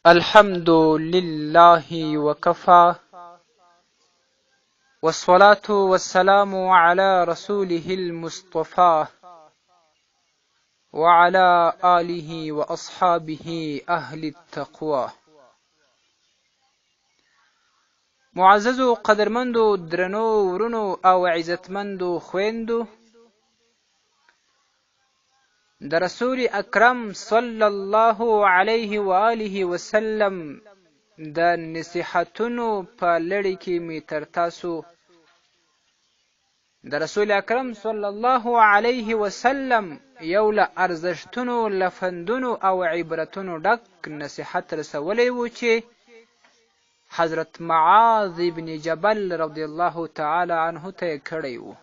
الحمد لله وكفى والصلاة والسلام على رسوله المصطفى وعلى آله وأصحابه أهل التقوى. معززو قدرمندو درنو ورونو او عزتمندو خويندو، د رسول اکرم صلی الله علیه و آله وسلم د نصیحتونو په لړۍ کې مې تر تاسو د رسول اکرم صلی الله علیه وسلم یو له ارزښتونو، لفندونو او عبرتونو ډک نصیحت رسولی و چې حضرت معاذ ابن جبل رضی الله تعالی عنه ته یې کړی و.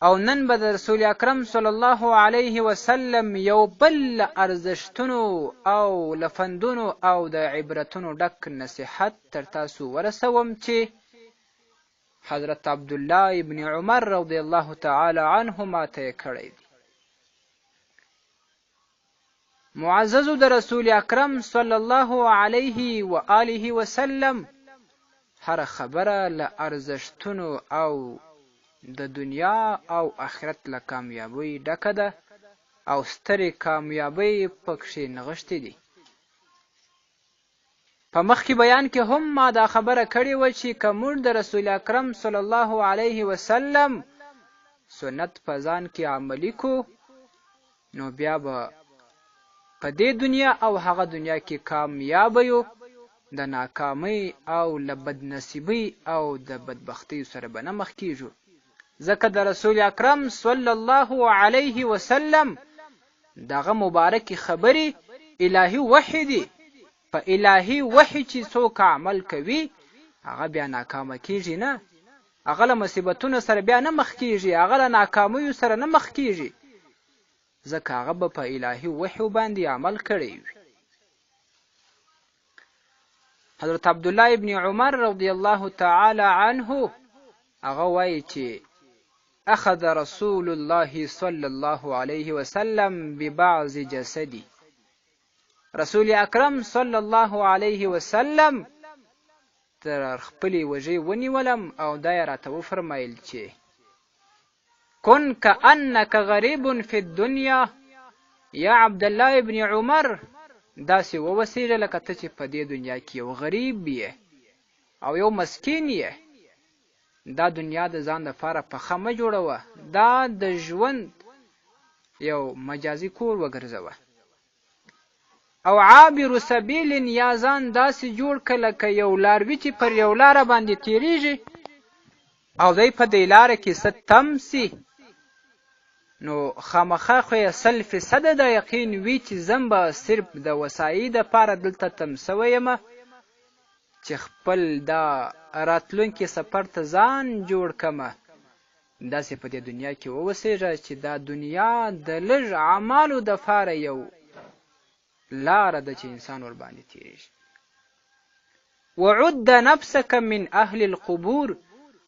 او نن به د رسول اکرم صلی الله علیه وسلم یو بل له ارزښتونو او له فندونو او د عبرتونو ډک نصیحت تر تاسو ورسوم چې حضرت عبدالله ابن عمر رضی الله تعالی عنهما ته یې کړی دی. معززو د رسول اکرم صلی الله علیه و آله وسلم هره خبره له ارزښتونو او د دنیا او آخرت له کامیابۍ ډکه ده او سترې کامیابۍ پکښې نغښتې دي. په مخکې بیان کې هم ما دا خبره کړې وه چې که موږ د رسول اکرم صلی الله علیه وسلم سنت په ځان کې عملي کو نو بیا به په دې دنیا او هغه دنیا کې کامیاب یو، د ناکامۍ او له بدنصیبۍ او د بدبختیو سره به نه مخ کیږو، ځکه د رسول اکرم صلی الله علیه وسلم دغه مبارکې خبرې الهي وحي دي. په الهي وحي چې څوک عمل کوي هغه بیا ناکامه کیږي نه، هغه له مصیبتونو سره بیا نه مخ کیږي، هغه له ناکامیو سره نه مخ کیږي، ځکه هغه به په الهي وحیو باندې عمل کړی وي. حضرت عبدالله ابن عمر رضی الله تعالی عنه هغه وایي چې اخذ رسول الله صلی الله علیه وسلم ببعض جسدي، رسول اکرم صلی الله علیه وسلم تر خپلې وژې ونیولم او دا یې راته وفرمایل چې کن کأنک غریب فی الدنیا، یا عبدالله ابن عمر داسې ووسېږه لکه ته چې په دې دنیا کې یو غریب یې او یو مسکین یې. دا دنیا د ځان دپاره پخه مه جوړوه، دا د ژوند یو مجازي کور وګرځوه. او عابر سبیل، یا ځان داسې جوړ که لکه یو لاروي چې پر یو لاره باندې تیریږي او دی په دې لاره کې څه تم سي، نو خامخا خو یې 100% دا یقین وي چې زم به صرف د وسایي دپاره دلته تم سوی یم چې خپل دا راتلونکي سفر ته ځان جوړ کمه. داسې په دې دنیا کې ووسېږه چې دا دنیا د لږ اعمالو دپاره یو لاره ده چې انسان ورباندې تېرېږي. وعد نفسک من اهل القبور،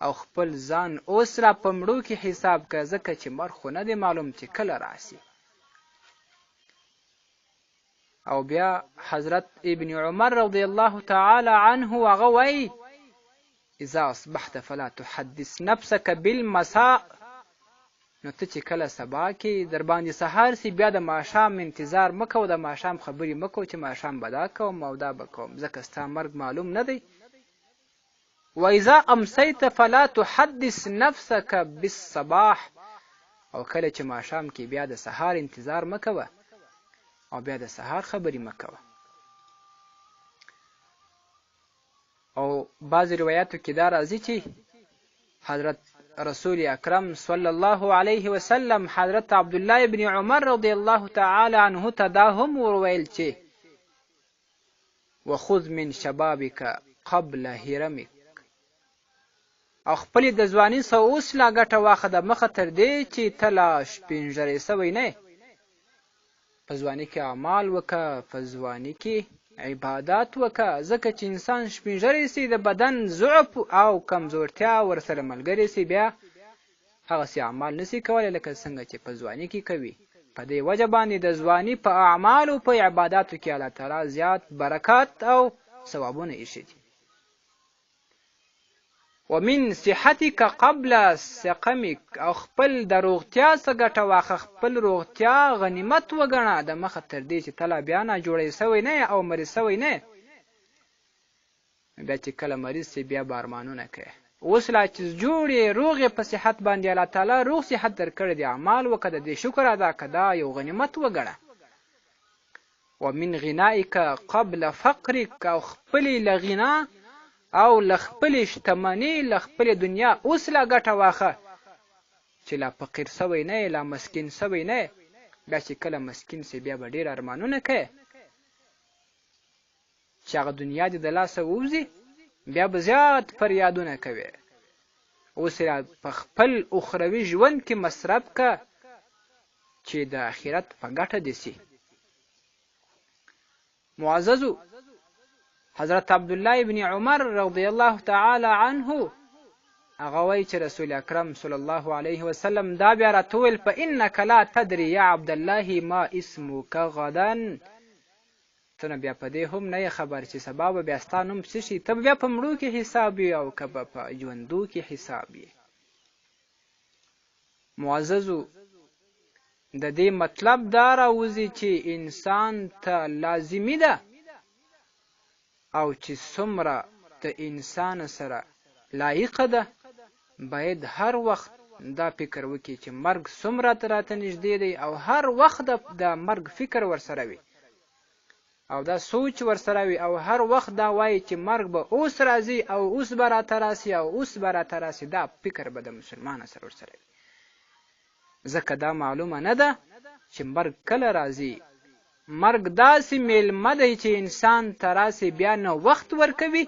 او خپل ځان اوس را په مړو کې حساب که، ځکه چې مرګ خو نه دی معلوم چې کله راسي. او بیا حضرت ابن عمر رضی الله تعالی عنه هغه وایي اذا اصبحت فلا تحدث نفسك بالمساء، نو ته چې کله سبا کې در باندې سهار سي بیا د ماښام انتظار مه کوه، د ماښام خبرې مه کوه چې ماښام به دا کوم او دا به کوم، ځکه ستا مرګ معلوم نه دی. واذا امسیت فلا تحدث نفسك بالصباح، او کله چې ماښام کې بیا د سهار انتظار مه کوه او بیا د سهار خبرې مه کوه. او بعضې روایاتو کې دا راځي چې حضرت رسول اکرم صلی الله علیه وسلم حضرت عبدالله ابن عمر رضی الله تعالی عنه ته دا هم ورویل چې وخذ من شبابک قبل هرمک، او خپلې د ځواني څخه اوس لا ګټه واخه د مخه تر دې چې ته لا شپینږری سوی نه یې. په ځواني کې اعمال وکه، په ځواني کې عبادات وکه، ځکه چې انسان شپینږری سي د بدن ضعف او کمزورتیا ورسره ملګری سي، بیا هغسې اعمال نسي کولی لکه څنګه چې په ځواني کې کوي. په دې وجه باندې د ځواني په اعمالو په عباداتو کې الله تعالی زیات برکات او ثوابونه ایښي دي. ومن صحتک قبل سقمک، او خپل د روغتیا څخه ګټه واخه، خپل روغتیا غنیمت وګڼه د مخه تر دې چې ته لا بیا ناجوړی سوی نه او مریض سوی نه. بیا چې کله مریض سې بیا به ارمانونه کوې. اوس لا چې جوړ یې روغ یې په صحت باندې الله تعالی روغ صحت درکړی دی، اعمال وکړه، د دې شکر ادا کړه، دا یو غنیمت وګڼه. ومن غنائک قبل فقرک، او خپلې له غنا او له خپلې شتمنۍ له خپلې دنیا اوس لا ګټه واخه چې لا فقیر سوی نه یې، لا مسکین سوی نه یې. بیا چې کله مسکین سې بیا به ډېر ارمانونه کوې چې هغه دنیا دې د لاسه ووځي، بیا به زیات فریادونه کوې. اوس یې په خپل اخروي ژوند کې مصرف که چې د آخرت په ګټه دې سي. معززو حضرت عبدالله ابن عمر رضی الله تعالی عنه هغه وایي چې رسول اکرم صلی الله علیه وسلم دا بیا راته وویل فانک لا تدري یا عبدالله ما اسمک غدا، ته نو بیا په دې هم نه یې خبر چې سبا به بیا ستا نوم څه شي، ته به بیا په مړو کې حساب یې او که به په ژوندو کې حساب یې. معززو د دې مطلب دا راوځي چې انسان ته لازمي ده او چې څومره د انسان سره لایقه ده باید هر وخت دا فکر وکړي چې مرګ څومره راته نږدې دی او هر وخت د مرګ فکر ورسره وي او دا سوچ ورسره وي او هر وخت دا وایي چې مرګ به اوس راځي او اوس به راته راسي او اوس به راته راسي، دا فکر به د مسلمان سره ورسره وي، ځکه دا معلومه نه ده چې مرګ کله راځي. مرګ داسې میلمه دی چې انسان ته راسي بیا نه وخت ورکوي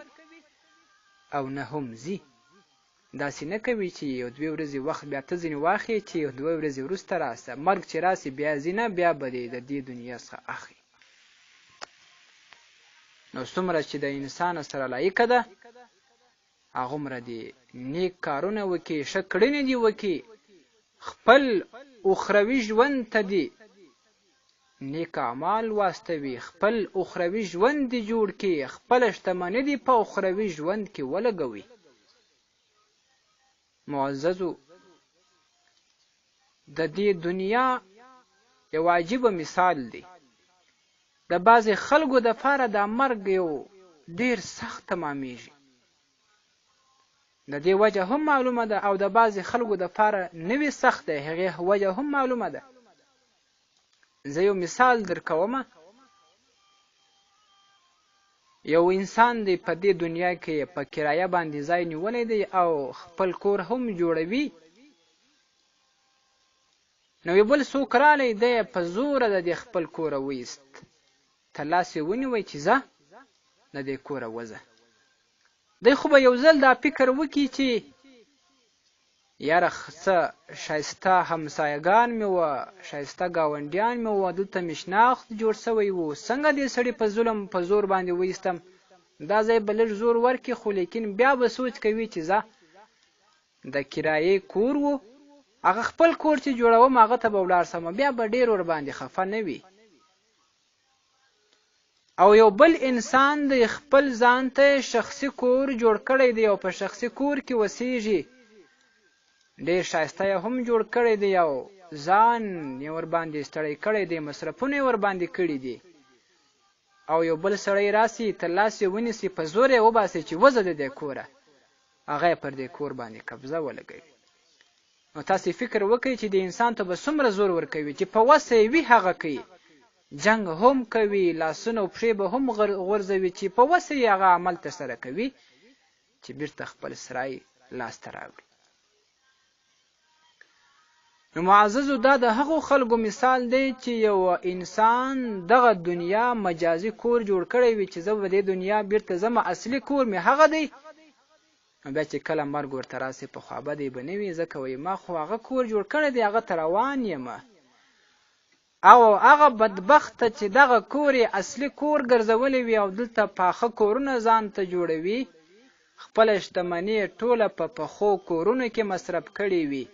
او نه هم ځي. داسې نه کوي چې یو دوې ورځې وخت بیا ته ځینې واخلې چې یو دوه ورځې وروسته راسه. مرګ چې راسي بیا ځي نه، بیا به دې د دې دنیا څخه اخلي. نو څومره چې د انسان سره لایقه ده هغومره دې نیک کارونه وکړي، ښه کړنې دې وکړي، خپل اخروي ژوند ته دې نیک اعمال واستوي، خپل اخروي ژوند دې جوړ کړي، خپله شتمني دې په اخروي ژوند کې ولګوي. معززو د دې دنیا یو عجیبه مثال دی. د بعضې خلکو دپاره دا مرګ یو ډیر سخت تمامیږي، د دې وجه هم معلومه ده، او د بعضې خلکو دپاره نوي سخت دی، هغې وجه هم معلومه ده. زه یو مثال درکوم. یو انسان دی په دې دنیا کې په کرایه باندې ځای نیولی دی او خپل کور هم جوړوي. نو یو بل څوک رالی دی په زوره د دې خپل کوره وایست، ته لاس یې ونیوی چې ځه د دې کوره وځه. دی خو به یو ځل دا فکر وکړي چې یاره څه ښایسته همسایګان مې وه، ښایسته ګاونډیان مې وه، دلته مې شناخت جوړ شوی و، څنګه دې سړي په ظلم په زور باندې وایستم، دا ځای به لږ زور ورکړي، خو لیکن بیا به سوچ کوي چې ځه د کرایې کور و، هغه خپل کور چې جوړوم هغه ته به ولاړ سم، بیا به ډېر ورباندې خفه نه وي. او یو بل انسان دی خپل ځان ته شخصي کور جوړ کړی دی او په شخصي کور کې وسیږي، ډېر ښایسته یې هم جوړ کړی دی او ځان یې ورباندې ستړی کړی دی، مصرفونه یې ورباندې کړي دي. او یو بل سړی راسي تر لاس یې ونیسي، په زور یې وباسي چې وځه د دې کوره، هغه یې پر دې کور باندې قبضه ولګوي. نو تاسې فکر وکړئ چې د انسان ته به څومره زور ورکوي چې په وسه یې وي هغه کوي، جنګ هم کوي، لاسونه او پښې به هم غورځوي چې په وسه یې هغه عمل ترسره کوي چې بیرته خپل سرای لاسته راوړي. نو معززو دا د هغو خلکو مثال دی چې یو انسان دغه دنیا مجازي کور جوړ کړی وي چې زه به دې دنیا بیرته ځم، اصلي کور مې هغه دی. نو بیا چې کله مرګ ورته راسي په خوابدی به نه وي، ځکه وایي ما خو هغه کور جوړ کړی دی، هغه ته روان یم. او هغه بدبخته چې دغه کور یې اصلي کور ګرځولی وي او دلته پاخه کورونه ځان ته جوړوي، خپله شتمني یې ټوله په پخو کورونو کې مصرف کړې وي،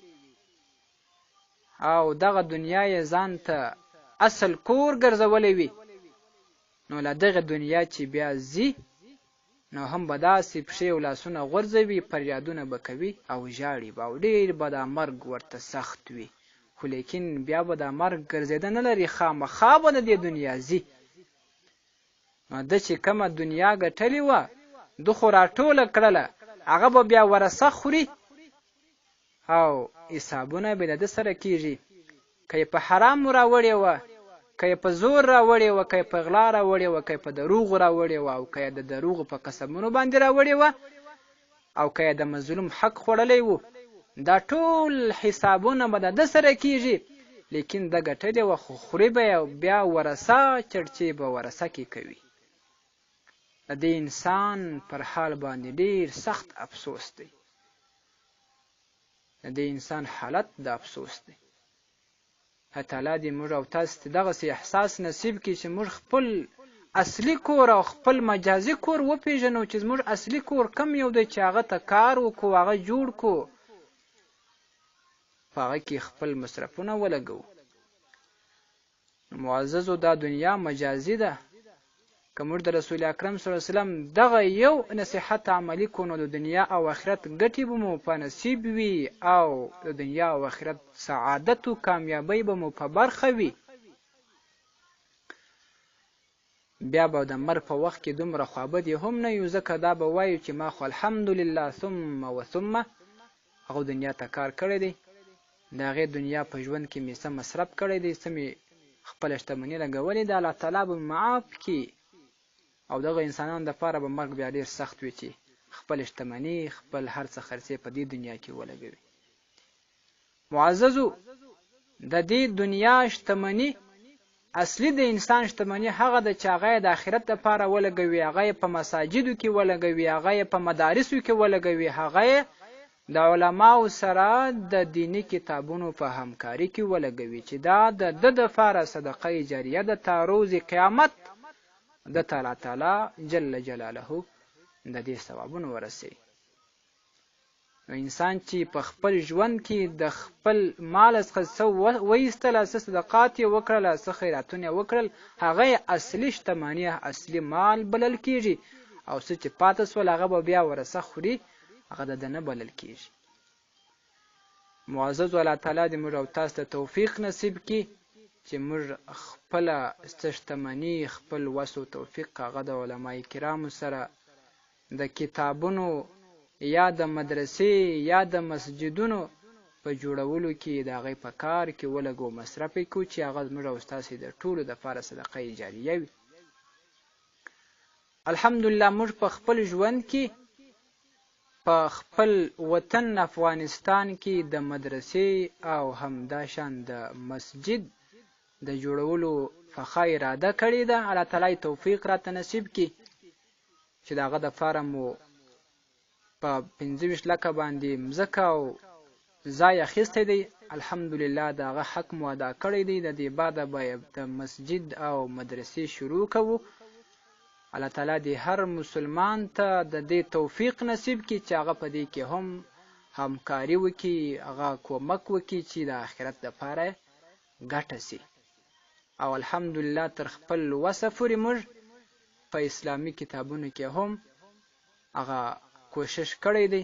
او دغه دنیا یې ځان ته اصل کور ګرځولی وي، نو له دغې دنیا چې بیا ځي نو هم به داسې پښې او لاسونه غورځوي، فریادونه به کوي او ژاړي به او ډېر به دا مرګ ورته سخت وي، خو لیکن بیا به دا مرګ ګرځېده نه لري، خامخا به د دې دنیا ځي. نو ده چې کومه دنیا ګټلې وه، ده خو راټوله کړله، هغه به بیا ورثه خوري او حسابونه به له ده سره کېږي. که یې په حرامو راوړې وه، که یې په زور راوړې وه، که یې په غلا راوړې وه، که یې په دروغو راوړې وه او که یې د دروغو په قسمونو باندې راوړې وه او که یې د مظلوم حق خوړلی وو، دا ټول حسابونه به د ده سره کېږي، لیکن ده ګټلې وه خو خوري به یې بیا ورثه چړچې به ورثه کې کوي. د دې انسان پر حال باندې ډېر سخت افسوس دی. د دې انسان حالت د افسوس دی. الله تعالی دې موږ او تاسو ته دغسې احساس نصیب کړي چې موږ خپل اصلي کور او خپل مجازي کور وپېژنو، چې زموږ اصلي کور کوم یو دی چې هغه ته کار وکړو، هغه جوړ کړو، په هغه کې خپل مصرفونه ولګوو. معززو دا دنیا مجازي ده، که موږ د رسول اکرم صلی الله علیه وسلم دغه یو نصیحت عملي کړو نو د دنیا او آخرت ګټې به مو په نصیب وي او د دنیا او آخرت سعادت او کامیابۍ به مو په برخه وي. بیا به د مرګ په وخت کې دومره خوابدي هم نه یو، ځکه دا به وایو چې ما خو الحمدلله ثم و ثم هغه دنیا ته کار کړی دی، د هغې دنیا په ژوند کې مې څه مصرف کړی دی، څه مې خپله شتمني لګولې ده، الله تعالی به مې معاف کړي. او دغه انسانانو دپاره به مرګ بیا ډېر سخت وي چې خپله شتمني، خپل هر څه خرڅې په دې دنیا کې ولګوي. معززو! د دې دنیا شتمني، اصلي د انسان شتمني هغه ده چې هغه یې د آخرت لپاره ولګوي، هغه یې په مساجدو کې ولګوي، هغه یې په مدارسو کې ولګوي، هغه یې د علماو سره د دیني کتابونو په همکاري کې ولګوي چې دا د ده دپاره صدقه جاریه ده تا روز قیامت ده ته الله تعالی جل جلاله د دې ثوابونه ورسوي. نو انسان چې په خپل ژوند کې د خپل مال څخه څه وایستله، څه صدقات یې وکړل، څه خیراتونه یې وکړل، هغه یې اصلي شتمني، اصلي مال بلل کېږي او څه چې پاته سول هغه به بیا ورثه خوري، هغه د ده نه بلل کېږي. معززو الله تعالی دې موږ او تاسو ته توفیق نصیب کړي چې موږ خپله څه شتمني، خپل وس او توفیق هغه د علماء کرامو سره د کتابونو یا د مدرسې یا د مسجدونو په جوړولو کې د هغې په کار کې ولګو، مصرف یې کړو چې هغه زموږ او ستاسې د ټولو دپاره صدقه جاریه وي. الحمدلله موږ په خپل ژوند کې په خپل وطن افغانستان کې د مدرسې او همداشان د مسجد د جوړولو پخه اراده کړې ده. الله تعالی توفیق راته نصیب کړي چې د هغه دپاره مو په 25 لکه باندې مځکه او ځای اخیستی دی. الحمدلله د هغه حق مو ادا کړی دی. د دې بعده به د مسجد او مدرسې شروع کوو. الله تعالی دې هر مسلمان ته د دې توفیق نصیب کړي چې هغه په دې کې هم همکاري وکړي، هغه کومک وکړي چې د آخرت دپاره ګټه سي. او الحمدلله تر خپل وسه پورې موږ په اسلامي کتابونو کې هم هغه کوشش کړی دی،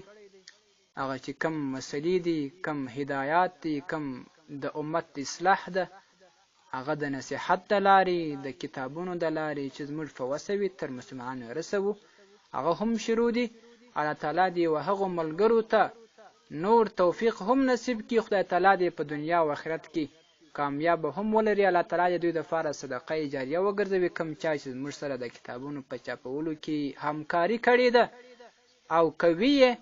هغه چې کوم مسلې دي، کوم هدایات دي، کوم د امت اصلاح ده، هغه د نصیحت د لارې، د کتابونو د لارې چې زموږ په وسه وي تر مسلمانانو یې رسوو، هغه هم شروع دي. الله تعالی دې و هغو ملګرو ته نور توفیق هم نصیب کړي. خدای تعالی دې په دنیا او آخرت کې کامیابه هم ولري. الله تعالی دې دوی دپاره صدقه جاریه وګرځوي، کوم چا چې زموږ سره د کتابونو په چاپولو کې همکاري کړې ده او کوي یې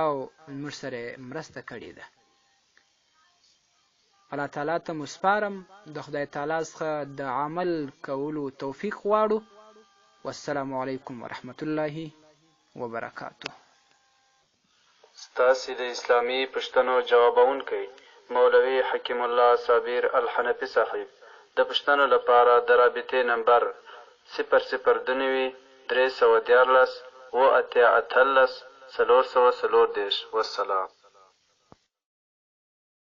او زموږ سره یې مرسته کړې ده. الله تعالی ته مو سپارم، د خدای تعالی څخه د عمل کولو توفیق غواړو. والسلام علیکم ورحمت الله وبرکاته. ستاسې د اسلامي پوښتنو جوابوونکی مولوي حکیم الله صابر الحنفي صاحب د پوښتنو لپاره د رابطې نمبر، صفر صفر 92 313 87 18 434. والسلام.